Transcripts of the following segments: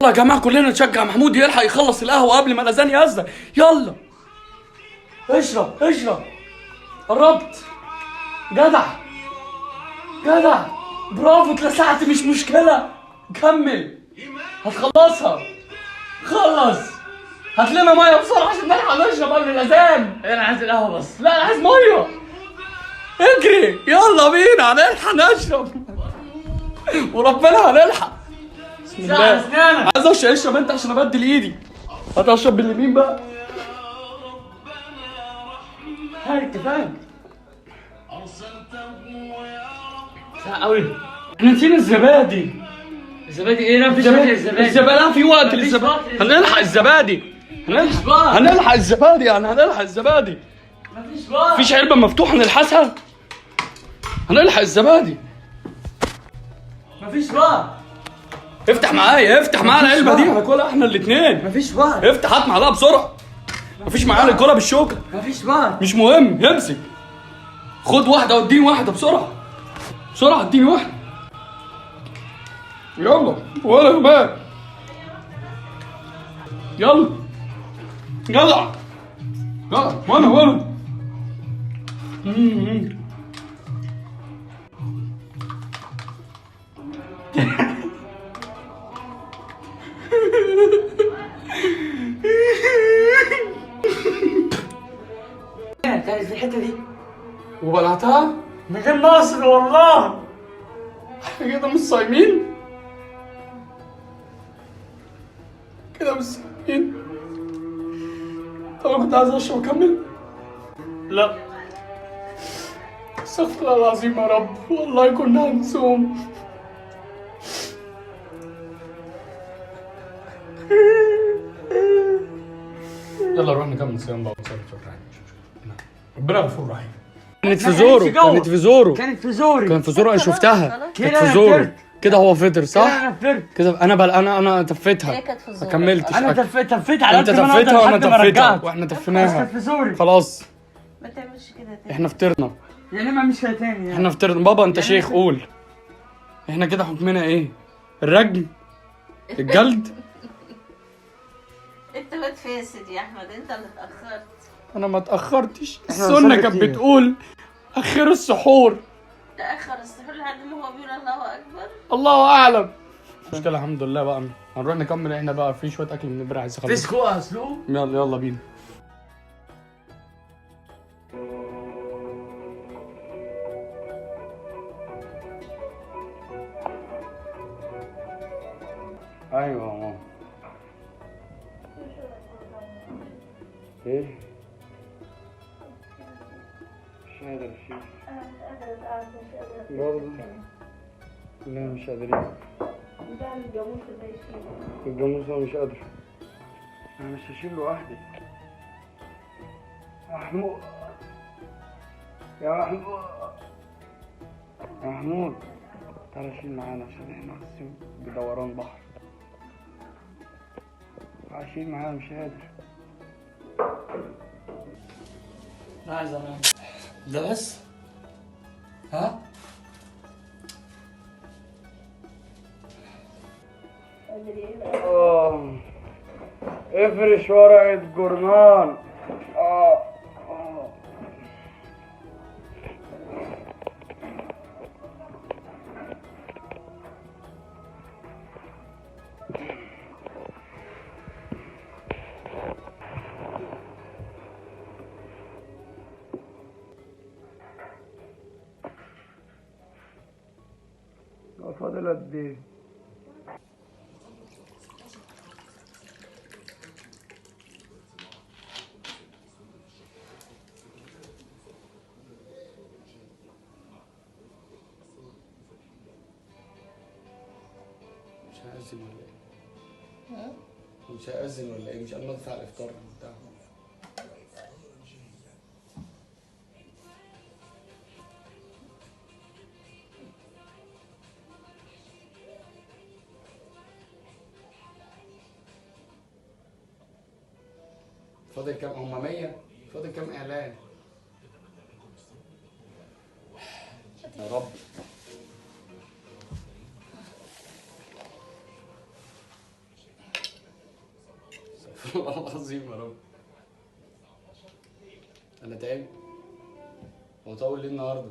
يلا يا جماعة كلنا نشجع محمود يلحق يخلص القهوة قبل ما الاذان يأذن. يلا اشرب اشرب. قربت. جدع جدع، برافو، اتلسعت مش مشكلة، كمل، هتخلصها. خلص، هات لنا مية بسرعة عشان نلحق نشرب قبل الاذان. انا عايز القهوة بس. لا انا عايز مية. اجري يلا بينا هنلحق نشرب وربنا هنلحق. بسم الله. عايز اشرب، اشرب انت عشان ابدل ايدي. هات اشرب باليمين بقى. هاي كفاية ساعة قوي. احنا نسينا الزبادي. الزبادي ايه؟ لا مفيش وقت للزبادي. الزبادي لا في وقت مفيش للزبادي. وقت للزبادي. هنلحق الزبادي. مفيش وقت. هنلحق الزبادي يعني، هنلحق الزبادي. مفيش وقت. مفيش علبة مفتوحة نلحسها. هنلحق الزبادي. مفيش وقت. افتح معايا، افتح معايا مفيش العلبة دي، وقت. هناكلها احنا الاثنين. مفيش وقت. افتح، هات معلقة بسرعة. مفيش معانا، ناكلها بالشوكة. مفيش وقت. مش مهم، امسك. خد واحدة واديني واحدة بسرعة. بسرعة اديني واحدة. يلا ولا كمان. يلا جدع جدع. وانا كانت في الحتة دي وبلعتها من غير ما اقصد والله. احنا كده مش صايمين، كده مش صايمين. طب انا كنت عايز اشرب اكمل. لا استغفر الله العظيم يا رب، والله كنا هنصوم. يلا نروح نكمل صيام بقى ونصلي الفجر عادي، مش مشكلة. ربنا غفور رحيم. كانت في زوره، كانت في زوره، كانت في زوري. كان في زوره، انا شفتها. كده كانت في أنا زوره. فطرت. كده هو فطر صح؟ كده انا فطرت. كده انا بل انا تفيتها. هي كانت في زورك. ما كملتش. انا تفيت على انت قد ما انا تفيتها اقدر وانا لحد ما تفيتها رجعت. واحنا بس تفيناها. كانت في زوري. خلاص ما تعملش كده تاني. احنا فطرنا. يعني ما اعملش كده تاني يعني. احنا فطرنا. بابا انت شيخ قول، احنا كده حكمنا ايه؟ الرجم؟ الجلد؟ انت واد فاسد يا احمد، انت اللي اتاخرت. انا ما اتاخرتش. احنا السنة بنصلي كانت كتير. بتقول اخروا السحور. تاخر السحور لحد ما هو بيقول الله اكبر. الله اعلم. مشكلة الحمد لله بقى. هنروح نكمل احنا بقى، في شوية اكل من امبارح عايز في اخلص. سجق هسلقه. يلا يلا بينا. ايوه يا ماما. ايه؟ مش قادر اشيل. انا مش قادرة اتقعد، مش قادرة. برضه لا مش قادرين. ده الجاموس ده يشيل. الجاموسة مش قادرة. أنا مش هشيل لوحدي. محمود يا محمود يا محمود تعالى شيل معانا عشان احنا حاسين بدوران بحر. تعالى شيل معانا مش قادر. انا عايز انام. ده بس؟ ها؟ اه افرش ورقة جورنال. فاضل قد ايه؟ مش هأذن ولا ايه؟ مش هأذن ولا ايه؟ مش قبل ادفع الافطار بتاع. فاضل كام؟ هما 100؟ فاضل كام اعلان؟ يا رب. استغفر الله العظيم يا رب. انا تعبت. هو طول ليه النهارده؟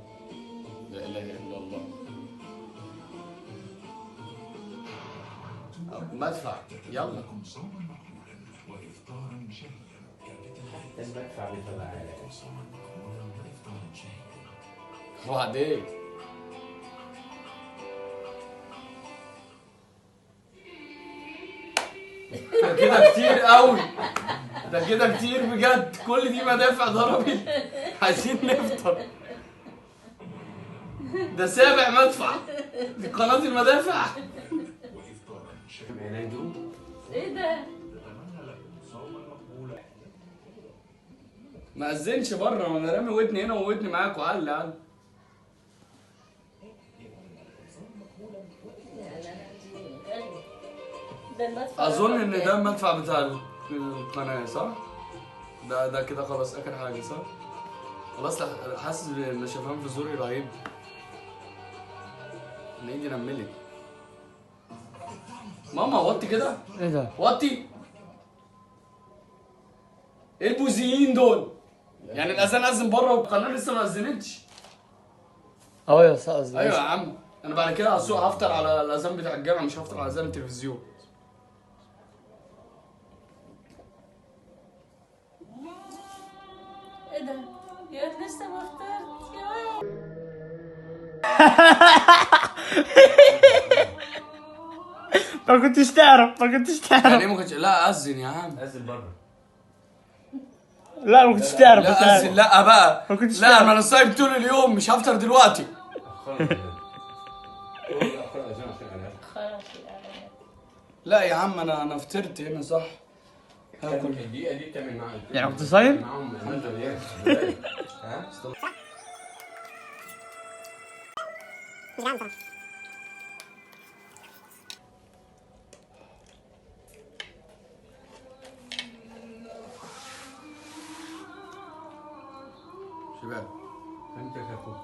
لا اله الا الله. مدفع يلا. المدفع بيطلع عليك. وبعدين ده كده كتير قوي، ده كده كتير بجد. كل دي مدافع ضربت. عايزين نفطر. ده سابع مدفع، دي قناة المدافع. ايه ده؟ ما اذنش بره، وانا رامي ودني هنا وودني معاك. وعلي علي. اظن ان ده المدفع بتاع القناة صح؟ ده كده خلاص اخر حاجة صح؟ خلاص حاسس بنشفان في زوري رهيب. انا ايدي نملت. ماما وطي كده. ايه ده؟ وطي. ايه البوزيين دول؟ يعني الاذان اذن بره والقناة لسه ما اذنتش. اه يا استاذ. ايوه يا عم، انا بعد كده هسوق هفطر على الاذان بتاع الجامع، مش هفطر على اذان التلفزيون. ايه ده؟ يا لسه ما فطرت يا واد. ما كنتش تعرف، ما كنتش تعرف. يعني ايه ما كنتش؟ لا اذن يا عم. اذن بره. لا ما كنتش تعرف. لا اذن، لا بقى ما كنتش لا تعرف. ما انا صايم طول اليوم، مش هفطر دلوقتي. خلاص الإعلانات. لا يا عم انا فطرت هنا صح. هاكل الدقيقة دي بتعمل معاهم يعني كنت صايم؟ معاهم. ها؟ شباب انت يا اخوك.